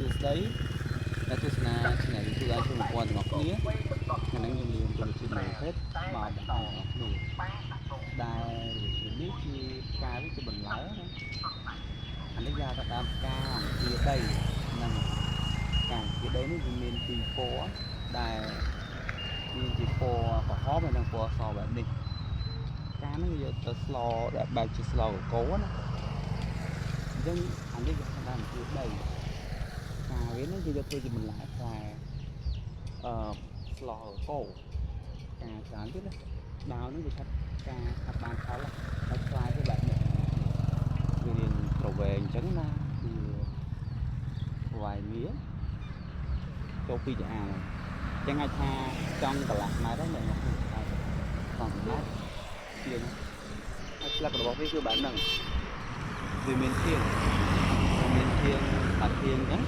សួស្តីអ្នកទស្សនា Channel YouTube ដល់ជួបព័ន្ធទាំងអស់គ្នាថ្ងៃនេះខ្ញុំមានជនជាតិមួយភេទមកបង្ហាញដល់អ្នកគ្នាដែលនេះជាផ្កាវាជាបន្លែណាអានេះគេហៅថាដើមផ្កាអង្គាដីហ្នឹងផ្កាអង្គាដីនេះវាមានពីរពណ៌ដែលមានជាពណ៌ក្រហមហើយនិងពណ៌សបែបនេះផ្កាហ្នឹងគេយកទៅស្លដែលបែបជាស្លកកូណាអញ្ចឹងអានេះគេហៅថាដើមអង្គាដី ផ្កាវាហ្នឹងគេយកធ្វើជាបន្លែផ្លែអឺស្លកកផ្កាច្រើនទៀតណាដើមហ្នឹងវាឆាប់ផ្កាឆាប់បានផលហើយផ្លែវាបែបនេះវារៀងប្រវែងអញ្ចឹងណាវាប្រវែងវាចូលពីចអាលអញ្ចឹងអាចថាចង់កន្លះម៉ែត្រហ្នឹងអ្នកនរអាចសង់ម៉ែត្រជាងហើយស្លឹករបស់វាគឺបែបហ្នឹងវាមានធាងវាមានធាងបាត់ធាងអញ្ចឹង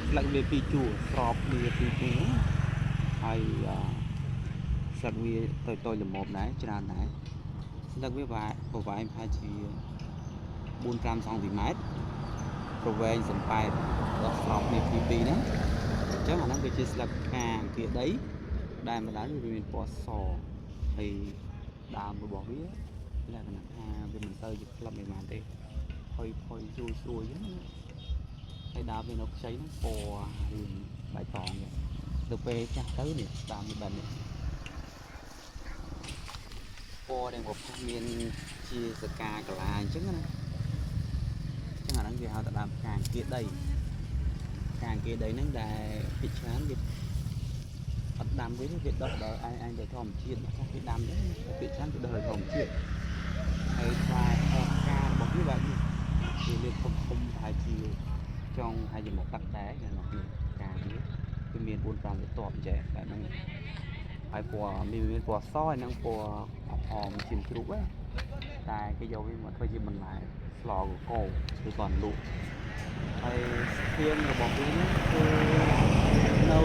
ស្លឹកវាពីរជួរស្របគ្នាពីរជួរហើយអឺស្លឹកវាតូចតូចល្មមដែរច្រើនដែរស្លឹកវាប្រវែងប្រហែលជា4 5សង់ទីម៉ែត្រប្រវែងសំប៉ែតដល់ស្របគ្នាពីរពីរហ្នឹងអញ្ចឹងអាហ្នឹងគឺជាស្លឹកផ្កាអង្គាដីដែលម្ដងវាមានពណ៌សហើយដើមរបស់វាលក្ខណៈថាវាមិនសូវជាក្លឹបមិនបានទេផុយផុយស្រួយស្រួយអញ្ចឹងណា ហើយដើមវានៅខ្ចីហ្នឹងពណ៌រៀងបៃតងនេះទៅពេលចាស់ទៅនេះដើមវាបែបនេះពណ៌ដែលប្រផេះមានជាសកាកាឡាអញ្ចឹងណាអញ្ចឹងអាហ្នឹងគេហៅថាដើមផ្កាអង្គាដីផ្កាអង្គាដីហ្នឹងដែលពីច្រើនគេអត់ដាំវិញវាដុះដល់ឯងឯងទៅធម្មជាតិខ្លះគេដាំទៅតែពីច្រើនគេដុះដោយធម្មជាតិហើយផ្លែផ្ការបស់វាបែបនេះវាមានធំធំប្រហែលជា ចង់ហើយមកទឹកដែរអ្នកនរគ្នាផ្កាវាវាមាន4 5ទៅតបចេះបែបហ្នឹងហើយពណ៌មានមានពណ៌សហើយនិងពណ៌ក្រហមជាជ្រូកណាតែគេយកវាមកធ្វើជាបន្លែស្លកកូឬក៏លក់ហើយស្ទៀងរបស់វានេះគឺនៅ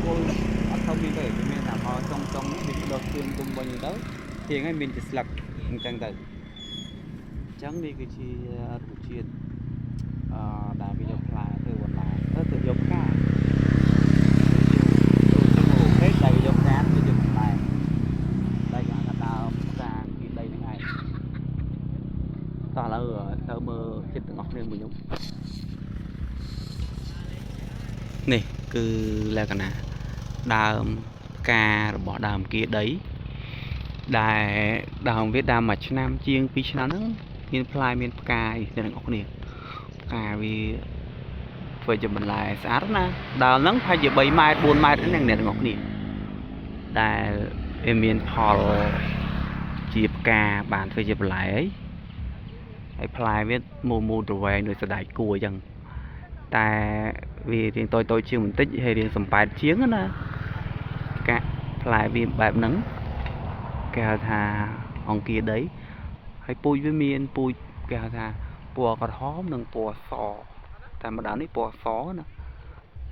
គល់អត់ទៅមានទេវាមានតែមកចុងចុងនេះវាដុះស្ទៀងទុំវិញទៅស្ទៀងហើយមានជាស្លឹកអញ្ចឹងទៅអញ្ចឹងនេះគឺជារុក្ខជាតិ អឺដែលវាយកផ្លែធ្វើបន្លែទៅទៅយកផ្កាចូលភេទដែលវាយកផ្កាទៅយកបន្លែដែលគេហៅថាដើមផ្កាពីដីហ្នឹងឯងតោះឥឡូវទៅមើលចិត្តទាំងអស់គ្នាមួយខ្ញុំនេះគឺលក្ខណៈដើមផ្ការបស់ដើមគាដីដែលដើមវាដើមមួយឆ្នាំជាង2ឆ្នាំហ្នឹងមានផ្លែមានផ្កាអីទាំងអស់គ្នា ផ្កាវាធ្វើជាបន្លែស្អាតណាដើមហ្នឹងប្រហែលជា3ម៉ែត្រ4ម៉ែត្រហ្នឹងអ្នកទាំងអស់គ្នាដែលវាមានផលជាផ្កាបានធ្វើជាបន្លែអីហើយផ្លែវាមូលមូលទ្រវែងដូចសណ្តែកគួរអញ្ចឹងតែវារាងតូចតូចជាងបន្តិចហើយរាងសំប៉ែតជាងណាផ្កាផ្លែវាបែបហ្នឹងគេហៅថាអង្គាដីហើយពូជវាមានពូជគេហៅថា ពណ៌ក្រហមនិងពណ៌សតែម្ដងនេះពណ៌សណា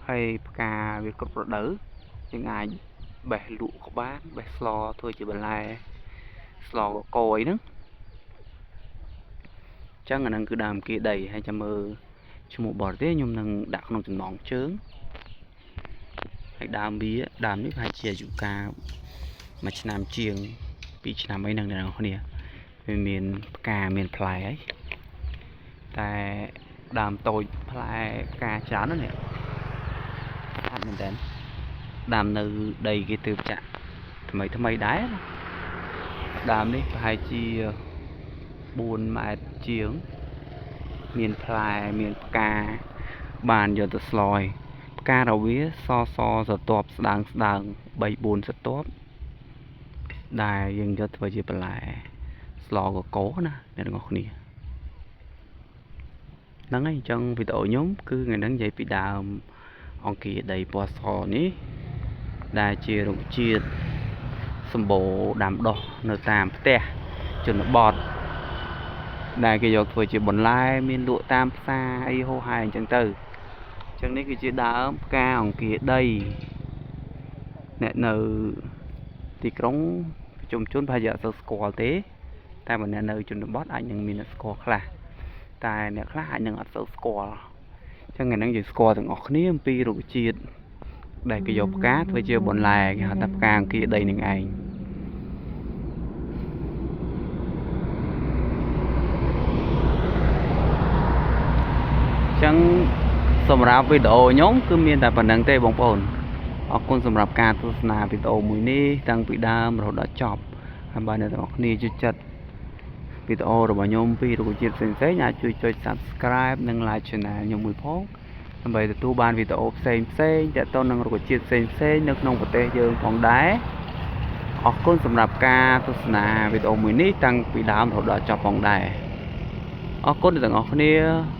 ហើយផ្កាវាគ្រប់រដូវយើងអាចបេះលក់ក៏បានបេះស្លធ្វើជាបន្លែស្លកកអីហ្នឹងអញ្ចឹងអាហ្នឹងគឺដើមគាដីហើយចាំមើលឈ្មោះបរទេសខ្ញុំនឹងដាក់ក្នុងចំណងជើងហើយដើមវាដើមនេះប្រហែលជាអាយុកាលមួយឆ្នាំជាង2ឆ្នាំអីហ្នឹងអ្នកនរគ្នាវាមានផ្កាមានផ្លែហើយ តែដើមតូចផ្លែផ្កាច្រើនណាស់នេះស្អាតមែនតើដើមនៅដីគេទើបចាក់ថ្មីថ្មីដែរណាដើមនេះប្រហែលជា4ម៉ែត្រជាងមានផ្លែមានផ្កាបានយកទៅស្លយផ្ការវាសសសតបស្ដើងស្ដើង3 4សតបដែលយើងយកធ្វើជាបន្លែស្លកកណាអ្នកទាំងអស់គ្នា ហ្នឹងហើយអញ្ចឹងវីដេអូខ្ញុំគឺថ្ងៃហ្នឹងនិយាយពីដើមអង្គាដីពណ៌សនេះដែលជារុក្ខជាតិសម្បូរដាំដុះនៅតាមផ្ទះជនបទដែលគេយកធ្វើជាបន្លែមានលក់តាមផ្សារអីហូហែអញ្ចឹងទៅអញ្ចឹងនេះគឺជាដើមផ្កាអង្គាដីអ្នកនៅទីក្រុងប្រជុំជនប្រហែលជាអត់សូវស្គាល់ទេ តែបើអ្នកនៅជនបទអាចនឹងមានអ្នកស្គាល់ខ្លះ តែអ្នកខ្លះអាចនឹងអត់សូវស្គាល់ ចឹងថ្ងៃហ្នឹងយើងស្គាល់ទាំងអស់គ្នាអំពីរុក្ខជាតិដែលគេយកផ្កាធ្វើជាបន្លែគេហៅថាផ្កាអង្គាដីនឹងឯងចឹងសម្រាប់វីដេអូខ្ញុំគឺមានតែប៉ុណ្្នឹងទេបងប្អូនអរគុណសម្រាប់ការទស្សនាវីដេអូមួយនេះតាំងពីដើមរហូតដល់ចប់ហើយបើអ្នកទាំងអស់គ្នាចូលចិត្តវីដេអូរបស់ខ្ញុំពីរុក្ខជាតិផ្សេងៗអាចជួយចុច Subscribe និង Like Channel ខ្ញុំមួយផងដើម្បីទទួលបានវីដេអូផ្សេងផ្សេងទាក់ទងនឹងរុក្ខជាតិផ្សេងផ្សេងនៅក្នុងប្រទេសយើងផងដែរអរគុណសម្រាប់ការទស្សនាវីដេអូមួយនេះតាំងពីដើមរហូតដល់ចប់ផងដែរអរគុណដល់ទាំងអស់គ្នា។